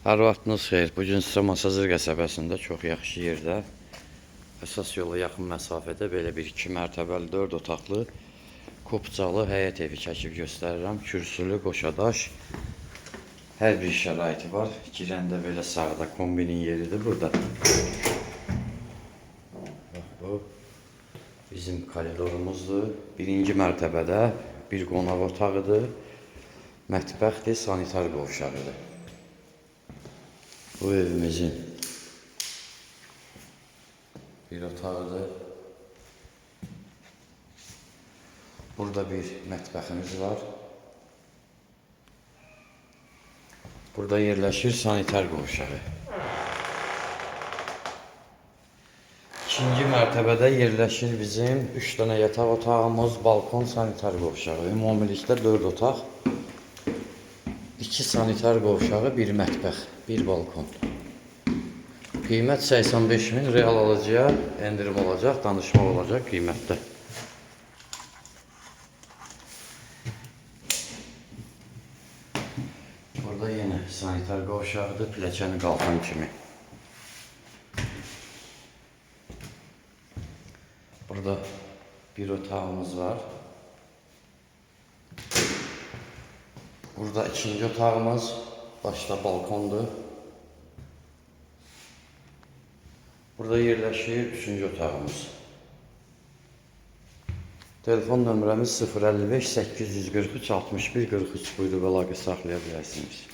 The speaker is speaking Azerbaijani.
Hər vaxtınız xeyir. Bu gün sizə Masazır qəsəbəsində çox yaxşı yerdə, əsas yola yaxın məsafədə belə bir 2 mərtəbəli, 4 otaqlı, kupçalı həyət evi çəkib göstərirəm. Kürsülü, qoşadaş, hər bir şəraiti var. Girəndə belə sağda kombinin yeridir burada. Bax bu bizim koridorumuzdur. Birinci mərtəbədə bir qonaq otağıdır, mətbəxdir, sanitar qovşağıdır. Bu evimizin bir otağıdır. Burada bir mətbəximiz var. Burada yerləşir sanitar qovşağı. İkinci mərtəbədə yerləşir bizim 3 dənə yataq otağımız, balkon, sanitar qovşağı. Ümumilikdə 4 otaq, 2 sanitar qovşağı, bir mətbəx, bir balkon. Qiymət 85 min, real alıcıya endirim olacaq, danışma olacaq qiymətdə. Burada yenə sanitar qovşağıdır, pilləkəni qalxan kimi. Burada bir otağımız var. Burada ikinci otağımız, başda balkondur. Burada yerləşir üçüncü otağımız. Telefon nömrəmiz 055 843 61 43. Buyurub əlaqə saxlaya bilərsiniz.